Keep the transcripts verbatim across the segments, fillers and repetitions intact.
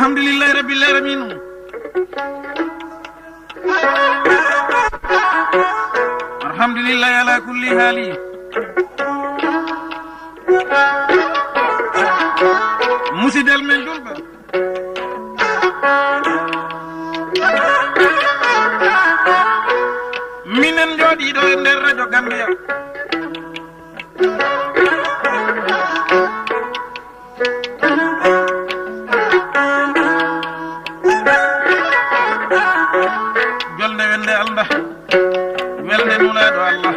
Alhamdulillahi rabbil alamin. Alhamdulillahi ala kulli hali. Musidal men julɓe, minen jooɗiiɗo e nder radio Gambia. Jolde welde Allah, welde nulaaɗo Allah.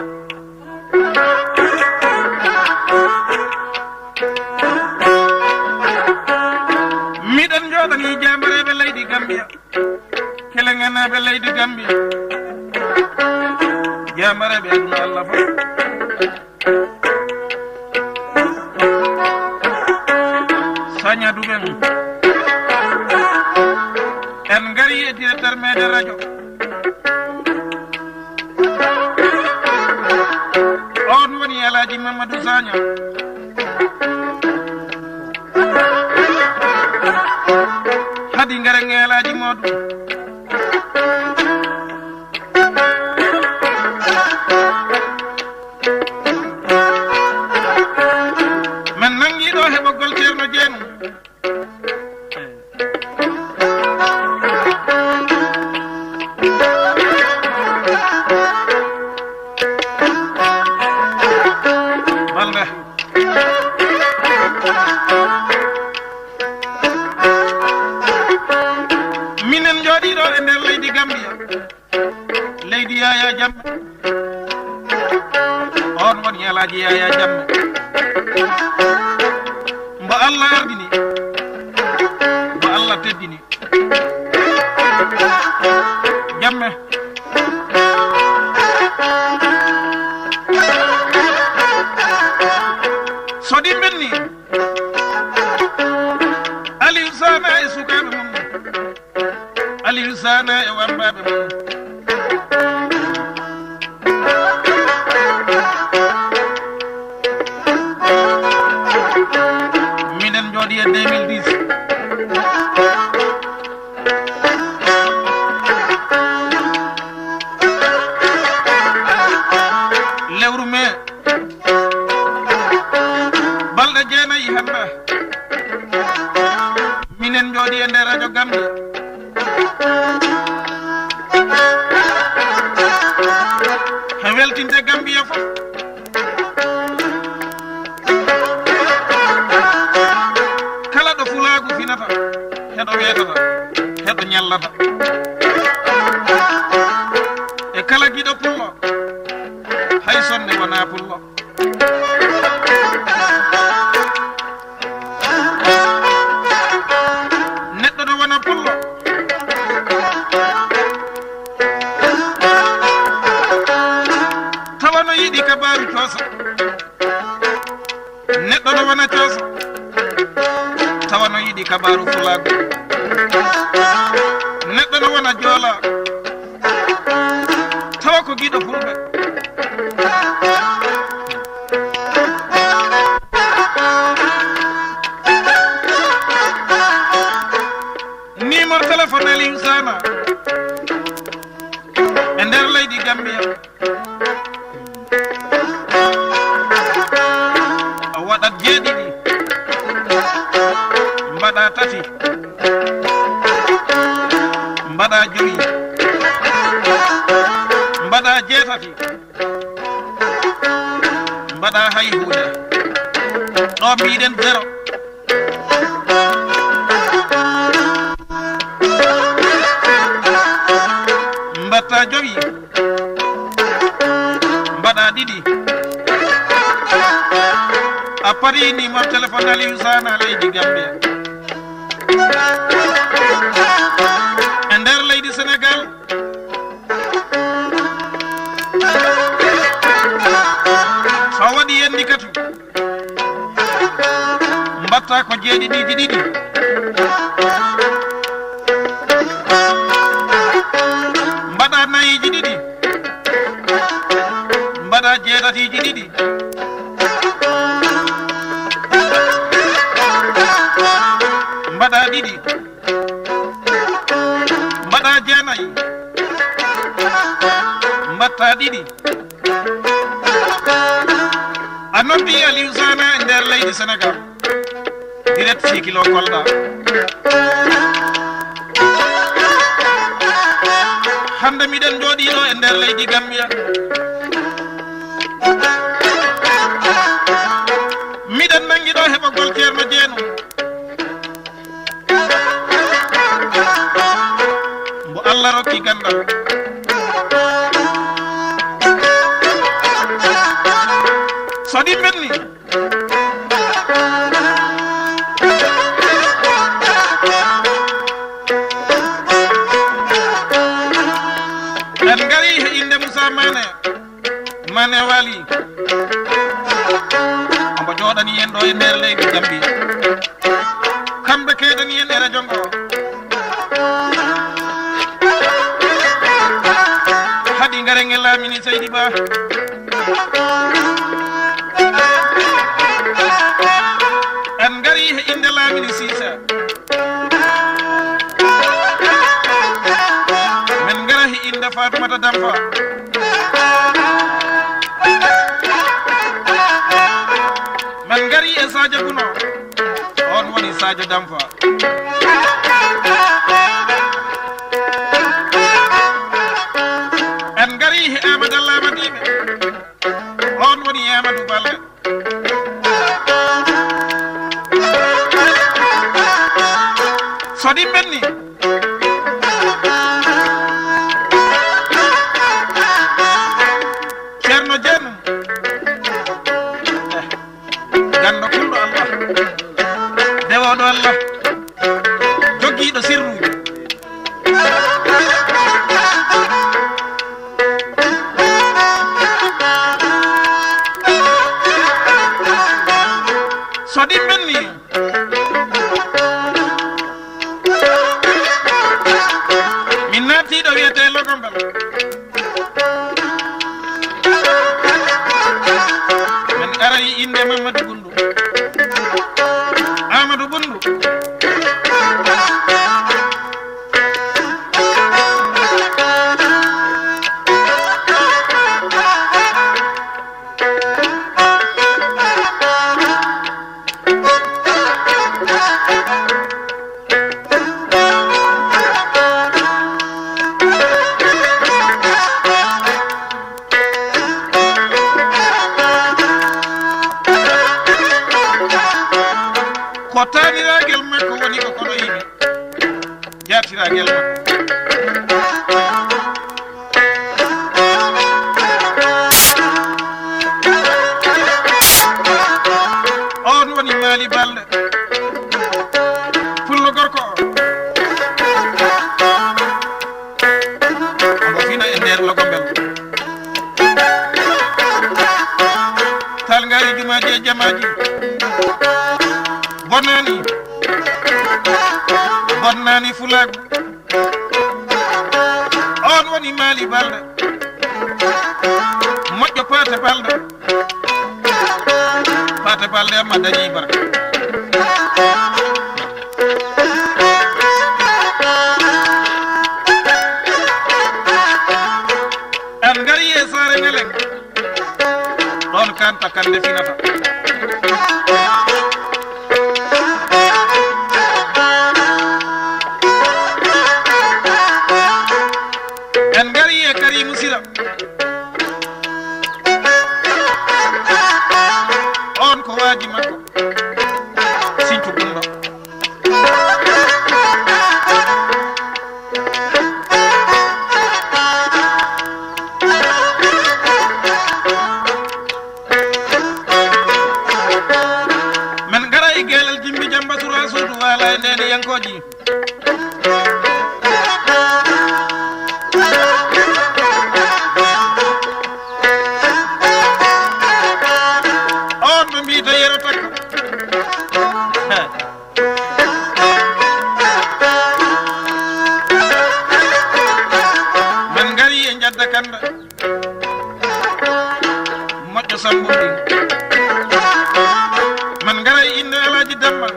Miɗen jooɗanii jaambareeɓe leydi Gambia, kelengenaaɓe leydi Gambia, jaambareeɓe aduna Allah fof. Sañaduɓe mum, en ngari e directeur meɗen radio. On woni Alhaji Mamadou Sagna. Hadi ngaren e Alhaji Modou. Men nangi ɗo heɓogol Ceerno Jeenu. Balɗe. Minen jooɗiiɗo e nder leydi Gambia. Leydi Yaya Jammeh. On woni Alhaji Yaya Jammeh. Mbo Allah ardini, mbo Allah teddini. Jammeh. So ɗi mbenni, Aliou Sané e sukaaɓe mum. Aliou Sané e wambaaɓe mum. Miɗen jooɗi e deux mille dix. Lewru mai. Balɗe jeenayi hannde, minen njooɗi e nder radio Gambia. He weltinde Gambia fof. Kala ɗo fulaagu finata, heɗo weetata, heɗo ñallata. E kala giɗo pullo, hay sonde wona pullo. Neɗɗo no wona pullo, tawa no yiɗi kabaaru coosa. Neɗɗo no wona coosa, tawa no yiɗi kabaaru fulaagu. Neɗɗo no wona joola, tawa ko giɗo fulɓe. Numéro téléphone Aliou Sané e nder leydi Gambia. A waɗat jeeɗiɗi, mbaɗa tati, mbaɗa jowi, mbaɗa jeetati, mbaɗa hay huunde. Ɗo mbiɗen zéro. Mbatta jowi, mbaɗa ɗiɗi. A parini mo téléphone Aliou Sané leydi Gambia. E nder leydi Sénégal, so waɗi heen ni kadi, mbatta ko jeeɗiɗiiji ɗiɗi, mbaɗa nayiiji ɗiɗi, mbaɗa jeetatiiji ɗiɗi, mbaɗa ɗiɗi. Ta ɗiɗi. A noddi Aliou Sané e nder leydi Sénégal. Direct sikilo Kolda. Hannde miɗen jooɗii ɗo e nder leydi Gambia. Miɗen nangi ɗo heɓogol Ceerno Jeenu. Mbo Allah rokki gandal. So ɗi benni. En ngari he innde Moussa Mané. Mané Waly. Omo jooɗani en ɗo e nder leydi Gambie. Kamɓe keedani en e radio ngo. Haɗi ngare nge laamini Seydi Ba. En ngari he innde laamini Sisa. Men ngara he innde Fatoumata Danfa. Men ngari e Sadio Guno. On woni Sadio Danfa. En ngari he Amadou Allah Madiɓe. On woni Amadou Balde. So ɗi benni. Ceerno Jeenu. Ganndo kulɗo Allah. Dewooɗo Allah. Jogiiɗo sirruuji. So ɗi benni. Min naati ɗo wiyetee Logombel. Min aray innde Mamadou Bundu. Amadou Bundu. Ko taaniragel makko woni ko kono yimi. Jaatiragel makko. On woni Maali Balde. Pullo gorko o. Omo fina e nder Logombel. Talngari jumaaji e jamaaji. Bonnani. Bonnani Fulaagu. On woni Maali Balde. Moƴƴo Paate Balde. Paate Balde amma dañi barka. En ngari e saare Ngalen. Ɗon Kanta Kande finata. En ngari e Karimu Sira. On ko waaji makko. Sinthu Bumba. Men ngara e geelal Jimbi Jamba Sura Suudu Waala e ndeen yankooji. On ɓe mbiyata Yero Takko. Men ngari e Njadda Kanda. Moƴƴo Sambundi. Men ngara e innde Alaaji Demba.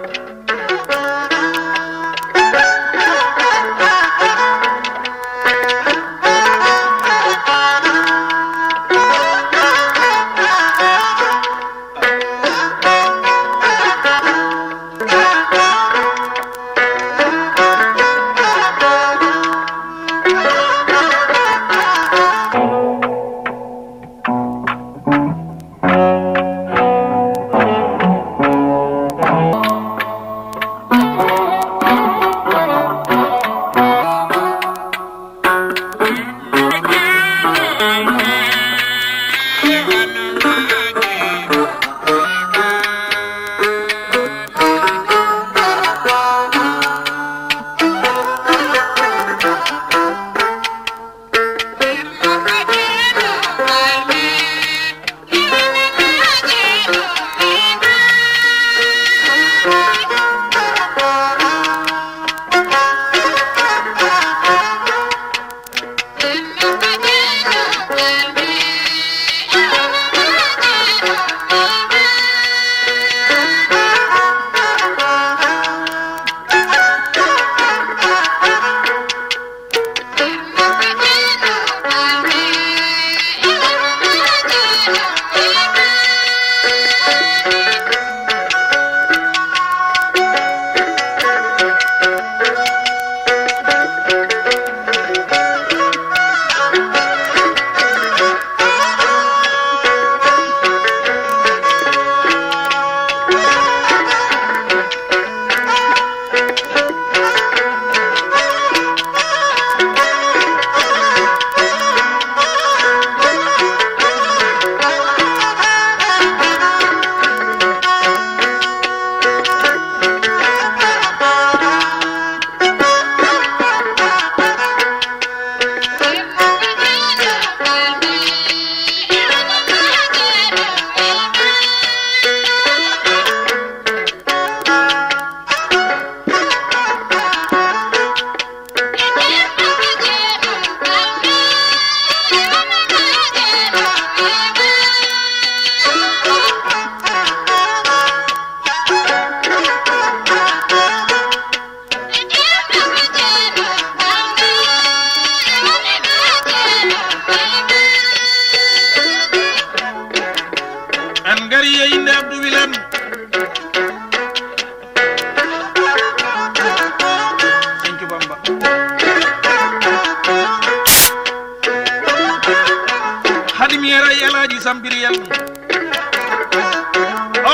Sambiri yalni.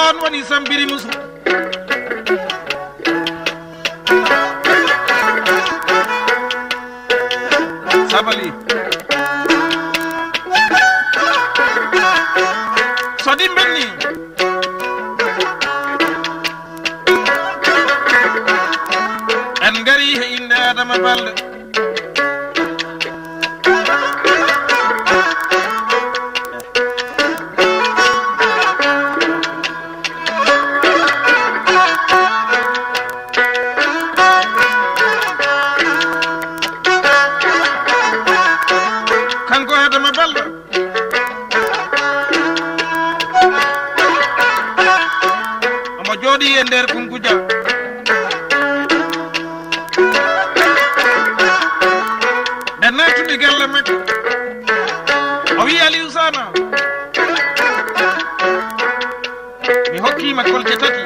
On woni Sambiri musu. Sabali. So ɗi mbenni. En ngari he innde Adama Balde. Kanko Adama Balde. Omo jooɗii e nder Kunkuja. Ɓe naattude galle makko. O wi'i Aliou Sana, "Mi hokkiima kolte tati."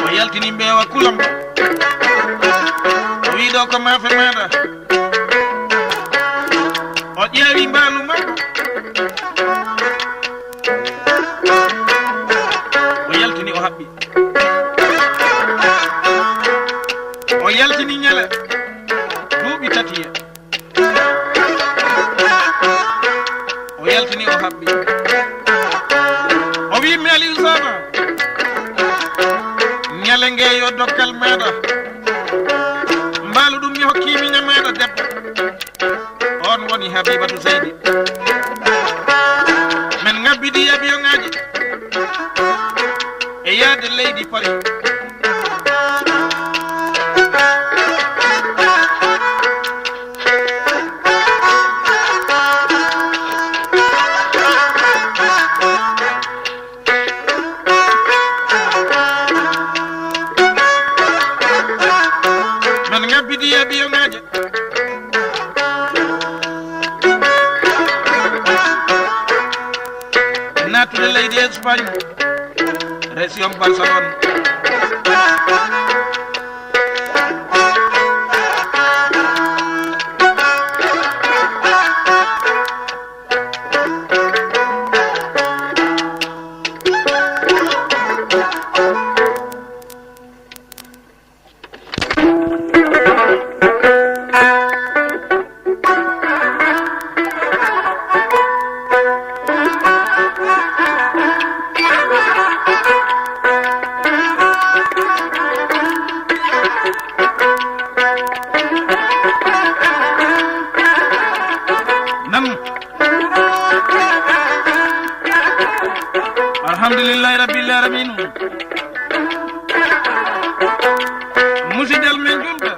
O yaltini mbeewa kulam. O wi'i, "Ɗo ko maafe maaɗa." O ƴeewi mbaalu makko. O yaltini, o haɓɓi. O yaltini ñale duuɓi tati. O yaltini, o haɓɓi. O wi'i mi, "Aliou Sana, ñale nge yo dokkal maaɗa. Mbaalu ɗum mi hokkiimi ñamaaɗa debbo." On woni Habibatu Seydi. Men ngabbidi avion ŋaaji e yaade leydi Paris. Men ngabbidi avion ŋaaji. Naattude leydi Espagne, région Barcelone. Nan. Alhamdulillahi rabbil alamin. Musidal men julɓe,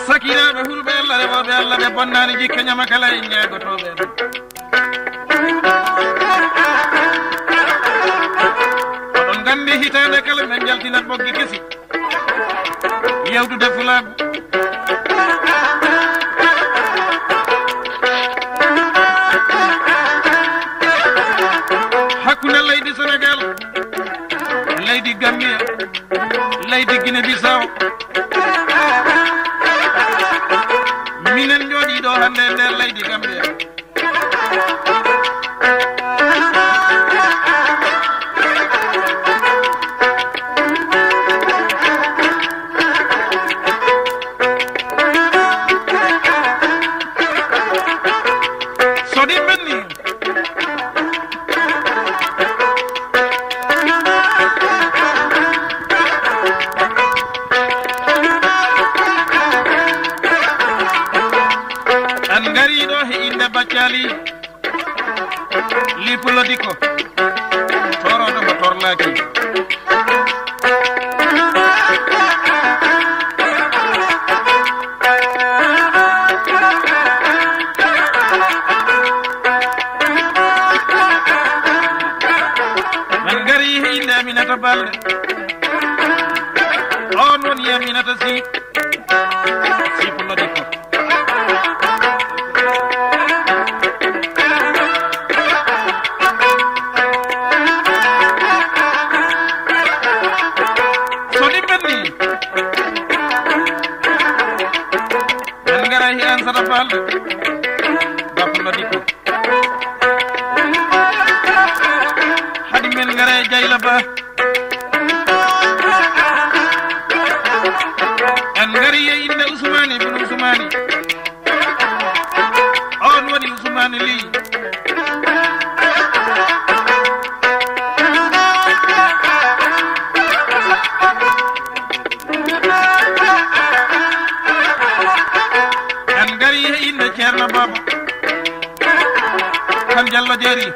sakiraaɓe hulɓe Allah, rewooɓe Allah, ɓe bonnaani jikke ñama kala e jeegotooɓe. Oɗon nganndi hitaande kala men njaltinat ɓoggi kesi. Yewtude Fulaagu. Hakkunde leydi Senegal, leydi Gambia, leydi Guinée Bissau. Minen njooɗii ɗo hannde e nder leydi Gambia. So ɗi ɓenni, an ngari ɗo he innde Baccali. Li Pulodiko, torooɗo mo torlaaki. Men ngari he innde Aminata Balde. On woni Aminata Sy. Sipulodiko. So ɗi ɓenni, Balde. Bappa noddi ko. Hadi men ngare Jayla Ba. En ngari e innde Usmaani ibn Usmaani. On woni Usmaani Lih. En ngari e innde Ceerno Baba. Kan Jallo Jeeri.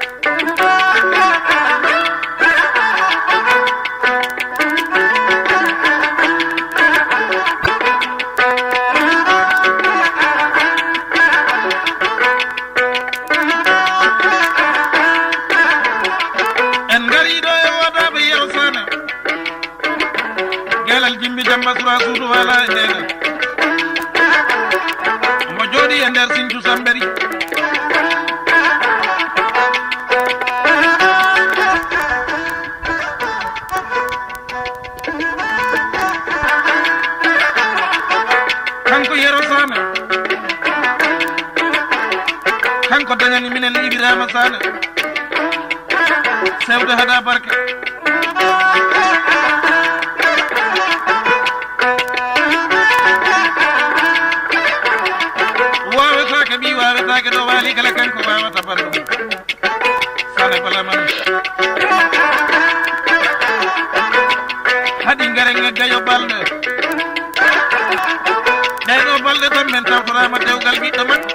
En ngari ɗo e wodaaɓe Yero Saana. Gelal Jimbi Jamba Sura Suudu wala e Deena. Omo jooɗi e nder Sinthiou Sambéry. Kanko Yero Saana. Kanko dañani minen Ibrahima Saana. Sewde hada barke. Wawetaake ɓi wawetaake ɗo waali kala kanko wawata balɗo. Sane bala man. Haɗi ngare ngaggayo balɗe. Ɗee ɗo balɗe tan men tawtoraama dewgal ɓiɗɗo makko.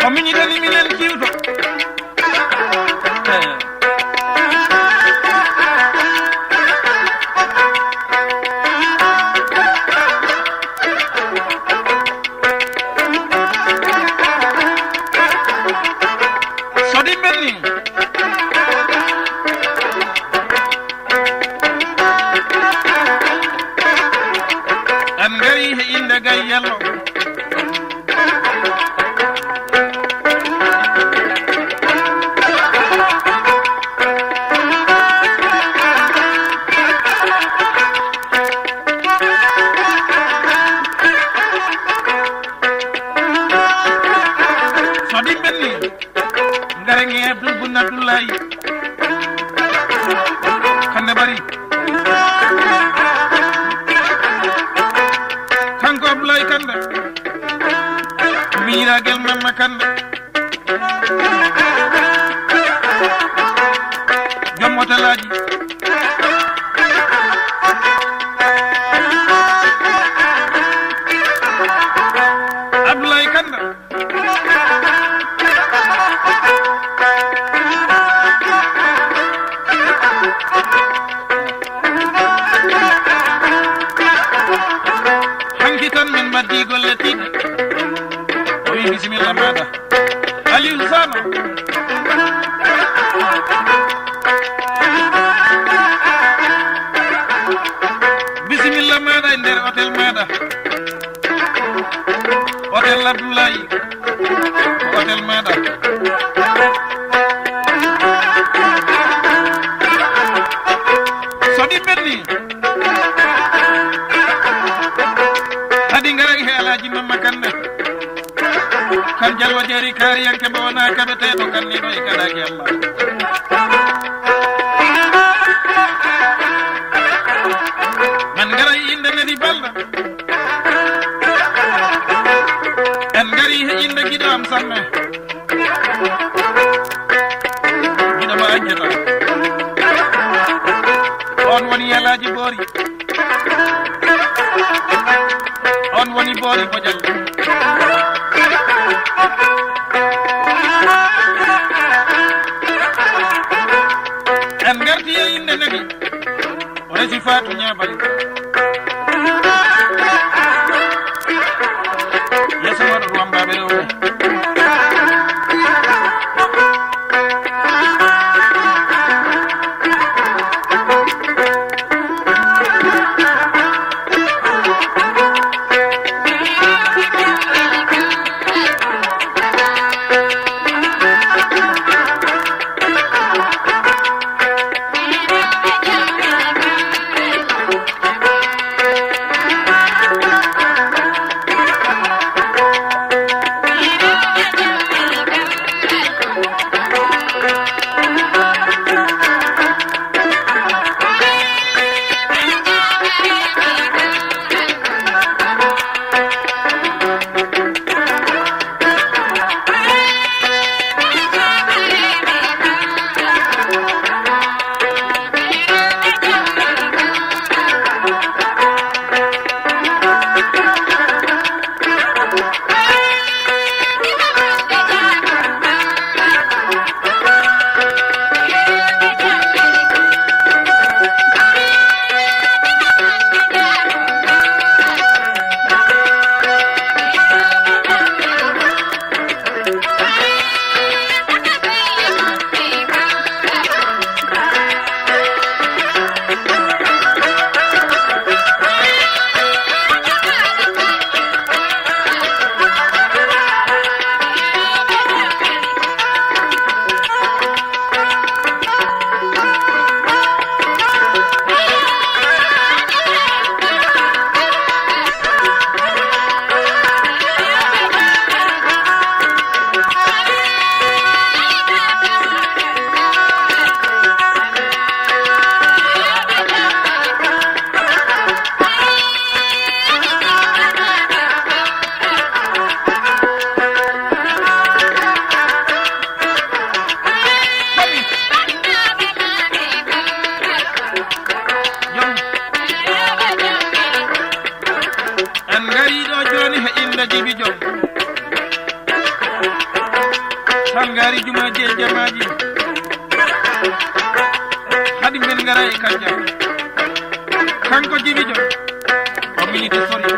O miñitani minen kiwto. So ɗi ɓenni, en ngari he innde Gay Yello. So ɗi ɓenni, ngare nge Abdul Bun Abdullahi. Kande Bari. Kanko Abdullahi Kande. Miiragel Mamma Kande. Joom otelaaji. Abdoulaye Kanda. Hanki tan min mbaɗdi golle tiiɗɗe. O wi bisimilla maɗa. Aliou Sano. Bisimilla maɗa e nder hôtel maɗa. Hôtel Abdoulaye. Ko hôtel maɗa. So ɗi ɓenni. Hadi ngaray he Alhaji Mamma Kande. Kan Jallo Jeeri kaariyanke mo wona kaɓeteeɗo kanniɗo e kadaaki Allah. Men ngaray innde Nedi Balda. En ngari he innde giɗo am Samme. Giɗo mo accata. On woni Yalaaji Boori. On woni Boori Bojal. En ngarti e innde Nedi. O resi Faatu Ñaabal. Yeeso maɗo ɗo wambaaɓe rewɓe. Ari jumaaji e jamaaji. Hadi men ngara e Kajja. Kanko Jibijo. O miniti sori.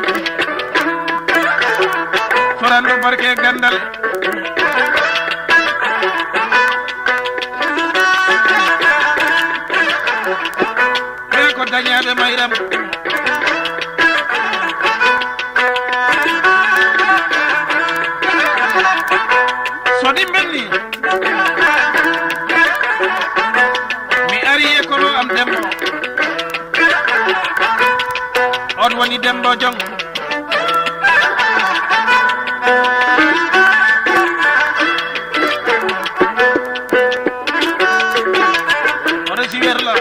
Sorando barke gandal. Ɓe ko dañaaɓe mayram. So ɗi mbenni, mi ari e kolo am Dembo. On woni Dembo Jong. Oɗo si werla.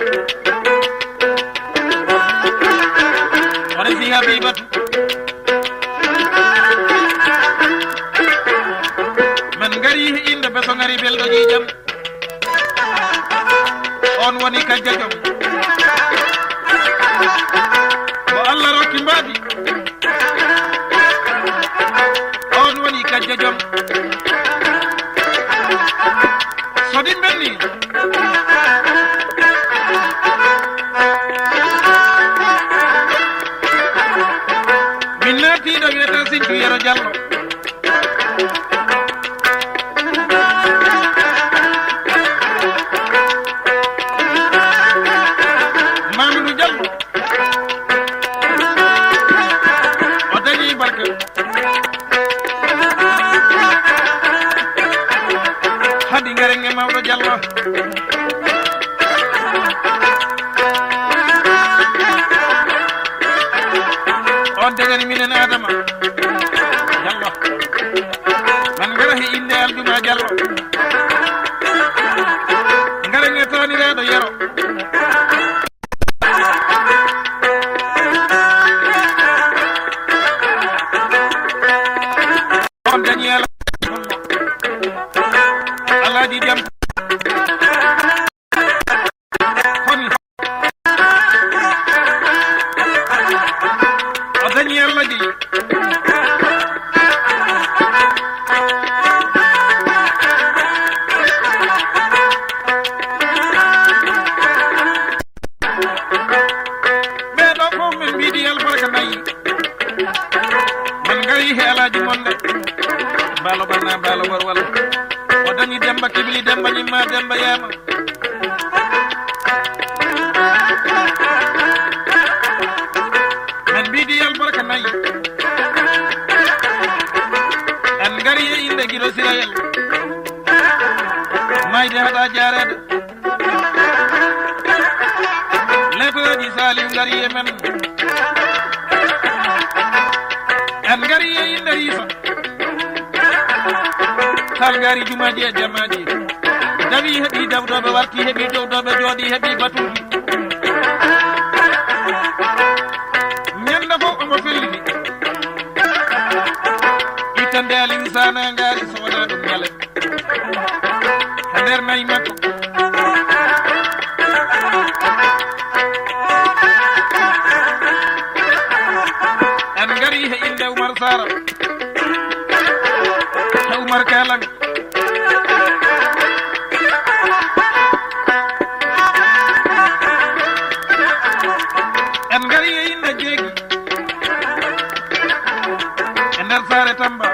Oɗo si Habibatu. Men ngari he innde beso ngari belɗo ƴiiƴam. On woni Kajja Jom. Ko Allah rokki mbaadi. On woni Kajja Jom. So ɗi mbenni. Min naatiiɗo wiyata Sintu Yero Jallo. Mamadou Diallo. O dañi barke. Hadi ngarenge mawɗo Diallo. On degani minen Adama. Diallo. Man ngara he innde Aljuma Diallo. Ngara nge taniraaɗo Yero. On dañi Alaaji Dem. Hon. O dañi Yalla Jeyi. Ɓeeɗo fof min mbiɗi albarka nayi. Min ngari he Alaaji Monde. Mbaalo Ɓarna, Mbaalo Borwal. O dañi Demba Kibli, Demba Ñimma, Demba Yaama. Men mbiɗi albarka nayi. En ngari e innde Giɗo Sirayel. Mayde haɗa jaareede. Leteraaji Saliou ngari e men. En ngari e innde Riisa. Sal ngari jumaaji e jamaaji. Dawi heɓi dawdooɓe, warti heɓi dowdooɓe, jooɗi heɓi batuuji. Ñande fof omo fellini. Ittande Aliou Sané ngari so wonaa ɗum ñale. E nder nayi makko. En ngari he innde Oumar Sara. He Oumar Kalang. En ngari he innde Jeegi. E nder saare Tamba.